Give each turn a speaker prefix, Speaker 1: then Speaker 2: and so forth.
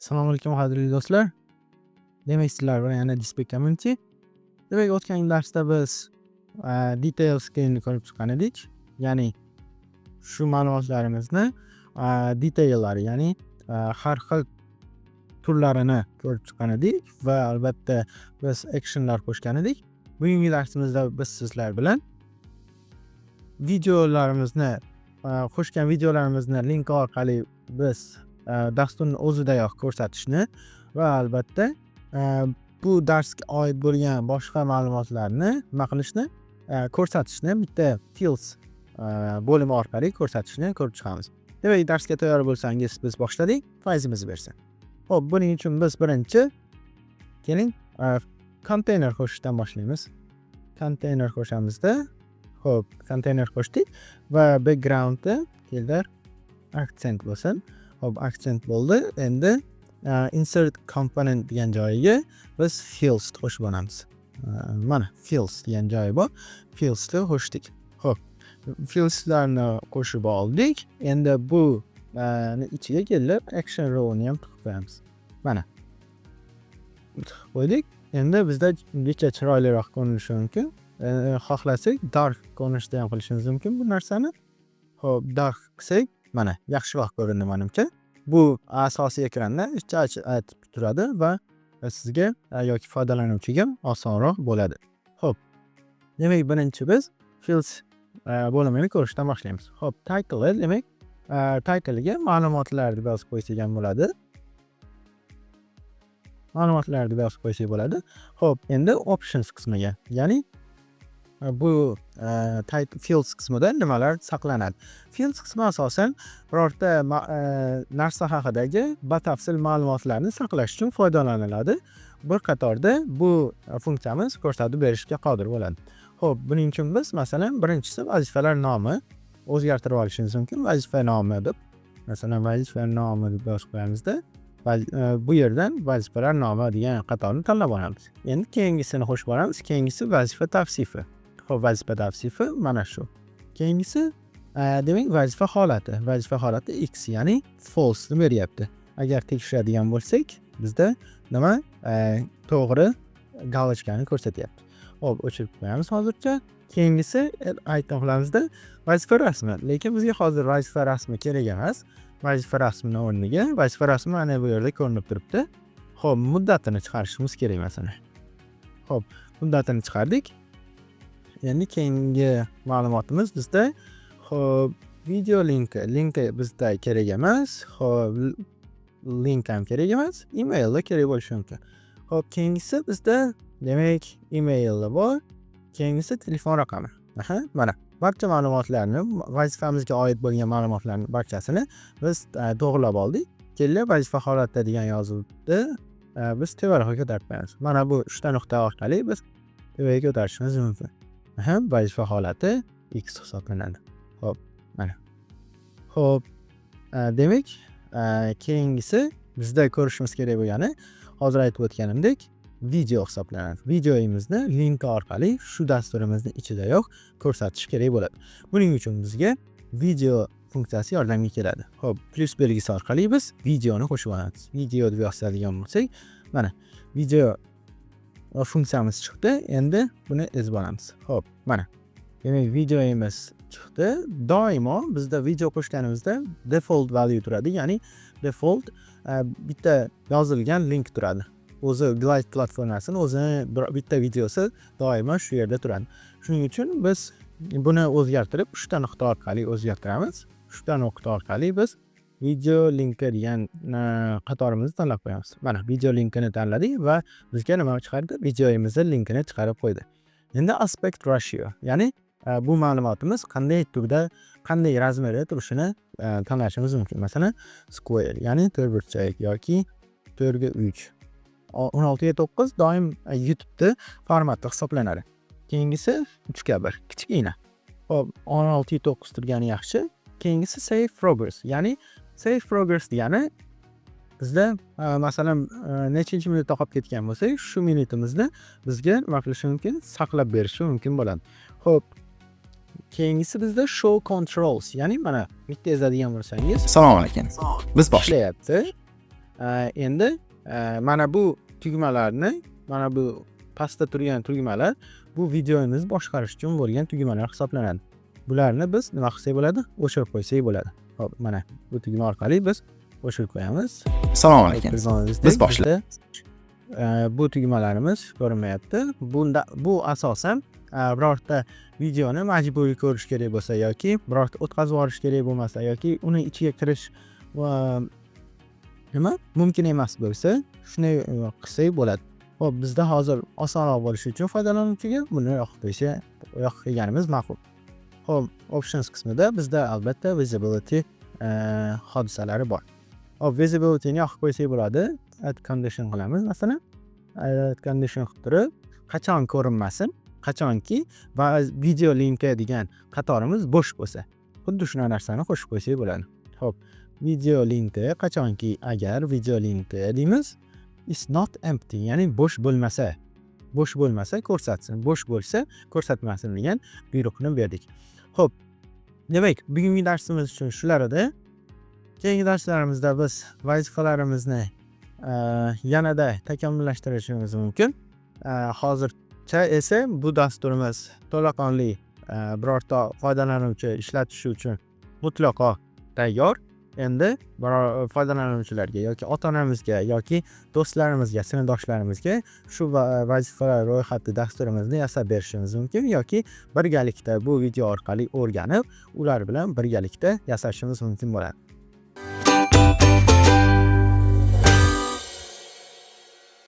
Speaker 1: Assalomu alaykum, qadrli do'stlar. Demak, sizlar bilan yana Dispek Community. Demak, o'tgan darsda biz detail screenni ko'rib chiqqan edik. Ya'ni shu ma'lumotlarimizni detaillari, ya'ni har xil turlarini ko'rib chiqqan edik va albatta biz actionlar qo'shgan edik. Bugungi darsimizda biz sizlar bilan videolarimizni, qo'shgan videolarimizni link orqali biz dasturni o'zidayoq ko'rsatishni va albatta bu darsga oid bo'lgan boshqa ma'lumotlarni nima qilishni, ko'rsatishni, bitta fields bo'limi orqali ko'rsatishni ko'rib chiqamiz. Demak, darsga tayyor bo'lsangiz, biz boshladik. Fayzimizni bersin. Xo'p, buning uchun biz birinchi, keling, konteyner qo'shishdan boshlaymiz. Konteyner qo'shamizda. Xo'p, konteyner qo'shdik va backgroundda kellar accent bo'lsin. Xo'p, accent bo'ldi. Endi insert component degan joyiga biz fields qo'shib olamiz. Mana fields degan joyi bor. Fieldsni qo'shdik. Xo'p, fieldslarni qo'shib oldik. Endi bu ichiga kelib action rowni ham tiqib qo'yamiz. Mana. Tiqib qo'ydik. Endi bizda necha chiroyliroq ko'rinishi mumkin. Xohlasak, dark ko'rinishda ham qilishimiz mumkin bu narsani. Xo'p, dark qilsak, mana, yaxshiroq ko'rindi manimcha. Bu asosiy ekranda aytib turadi va sizga yoki foydalanuvchiga osonroq bo'ladi. Xo'p. Demak, birinchi biz fields bo'limini ko'rishdan boshlaymiz. Xo'p, title, demak, titlega ma'lumotlar deb yozib qo'ysak ham bo'ladi. Ma'lumotlar deb yozib qo'ysak bo'ladi. Xo'p, endi options qismiga, ya'ni bu fields qismida nimalar saqlanadi? Fields qismi asosan birorta narsa haqidagi batafsil ma'lumotlarni saqlash uchun foydalaniladi. Bir qatorda bu funksiyamiz ko'rsatib berishga qodir bo'ladi. Xo'p, buning uchun biz, masalan, birinchisi vazifalar nomi, o'zgartirib olishimiz mumkin vazifa nomi deb. Masalan, vazifa nomi deb yozib qo'yamizda, bu yerdan vazifalar nomi degan qatorni tanlab olamiz. Endi keyingisini qo'shib boramiz. Keyingisi vazifa tavsifi. Xo'p, vazifa tavsifi mana shu. Keyingisi, demak, vazifa holati. Vazifa holati x, ya'ni false ni beryapti. Agar tekshiradigan bo'lsak, bizda nima? To'g'ri галочка ni ko'rsatyapti. Xo'p, o'chirib qo'yamiz hozircha. Keyingisi item qilamizda vazifa rasmi. Lekin bizga hozir vazifa rasmi kerak emas. Vazifa rasmini o'rniga vazifa rasmi mana bu yerda ko'rinib turibdi. Xo'p, muddatini chiqarishimiz kerak, masalan. Xo'p, muddatini chiqardik. Endi keyingi ma'lumotimiz bizda, xo'p, video linki. Linki bizda kerak emas. Xo'p, link ham kerak emas. Email kerak bo'lishi mumkin. Xo'p, keyingisi bizda, demak, email bor. Keyingisi telefon raqami. Aha, mana barcha ma'lumotlarni, vazifamizga oid bo'lgan ma'lumotlarni barchasini biz to'g'rilab oldik. Keling, vazifa holatida degan yozuvni biz tevaroqqa ko'tarib qo'yamiz. Mana bu uchta nuqta orqali biz tepaga ko'tarishimiz mumkin. Aha, vazifa holati x hisoblanadi. Xo'p, mana. Xo'p, demak, keyingisi bizda ko'rishimiz kerak bo'lgani, hozir aytib o'tganimdek, video hisoblanadi. Videomizni linki orqali shu dasturimizni ichidayoq ko'rsatish kerak bo'ladi. Buning uchun bizga video funksiyasi yordamga keladi. Xo'p, plyus belgisi orqali biz videoni qo'shib olamiz. Video deb yozadigan bo'lsak, mana, video funksiyamiz chiqdi. Endi buni ezib olamiz. Xo'p, mana. Demak, videomiz chiqdi. Doimo bizda video qo'shganimizda default value turadi, ya'ni default bitta yozilgan link turadi. O'zi Glide platformasini o'zini bitta videosi doimo shu yerda turadi. Shuning uchun biz buni o'zgartirib, uchta nuqta orqali o'zgartiramiz. Uchta nuqta orqali biz video linki degan qatorimizni tanlab qo'yamiz. Mana, video linkini tanladik va bizga nima chiqardi? Videomizni linkini chiqarib qo'ydi. Endi aspect ratio, ya'ni bu ma'lumotimiz qanday turda, qanday razmerda turishini tanlashimiz mumkin. Masalan, square, ya'ni to'rtburchak yoki 4:3. 16:9 doim YouTube'da formati hisoblanadi. Keyingisi 3:1, kichkina. Xo'p, 16:9 turgani yaxshi. Keyingisi save progress, ya'ni save progress degani bizda, masalan, nechinchi minutda qolib ketgan bo'lsak, shu minutimizni bizga nima qilishi mumkin? Saqlab berishi mumkin bo'ladi. Xo'p, keyingisi bizda show controls, ya'ni mana bitta ezadigan bo'lsangiz
Speaker 2: Assalomu alaykum. Biz boshlaymiz.
Speaker 1: ishlayapti. Endi mana bu tugmalarni, mana bu pastda turgan tugmalar bu videomizni boshqarish uchun bo'lgan tugmalar hisoblanadi. Bularni biz nima qilsak bo'ladi? O'chirib qo'ysak bo'ladi. Xo'p, mana bu tugma orqali biz o'chirib qo'yamiz.
Speaker 2: Assalomu alaykum. Biz boshla
Speaker 1: Bu tugmalarimiz ko'rinmayapti. Bunda bu asosan birorta videoni majburiy ko'rish kerak bo'lsa yoki birorta o'tkazib yuborish kerak bo'lmasa yoki uni ichiga kirish va nima mumkin emas bo'lsa, shunday qilsak bo'ladi. Xo'p, bizda hozir osonroq bo'lishi uchun foydalanuvchiga buni yoqib qo'ysa, yoqib qo'yganimiz ma'qul. Xo'p, options qismida bizda albatta visibility hodisalari bor. Xo'p, visibilityni yoqib qo'ysak bo'ladi. Add condition qilamiz, masalan. Add condition qilib turib, qachon ko'rinmasin, qachonki va video linki degan qatorimiz bo'sh bo'lsa. Xuddi shunaqa narsani qo'shib qo'ysak bo'ladi. Xo'p, video linki qachonki agar video linki deymiz is not empty, ya'ni bo'sh bo'lmasa, bo'sh bo'lmasa ko'rsatsin, bo'sh bo'lsa ko'rsatmasin degan buyruqni berdik. Xo'p, demak, bugungi darsimiz uchun shular edi. Keyingi darslarimizda biz vazifalarimizni yanada takomillashtirishimiz mumkin. Hozircha esa bu dasturimiz to'laqonli birorta foydalanuvchi ishlatishi uchun mutlaqo tayyor. Endi biror foydalanuvchilarga yoki ota onamizga yoki do'stlarimizga, sinfdoshlarimizga shu vazifalar ro'yxati dasturimizni yasab berishimiz mumkin yoki birgalikda bu video orqali o'rganib, ular bilan birgalikda yasashimiz mumkin bo'ladi.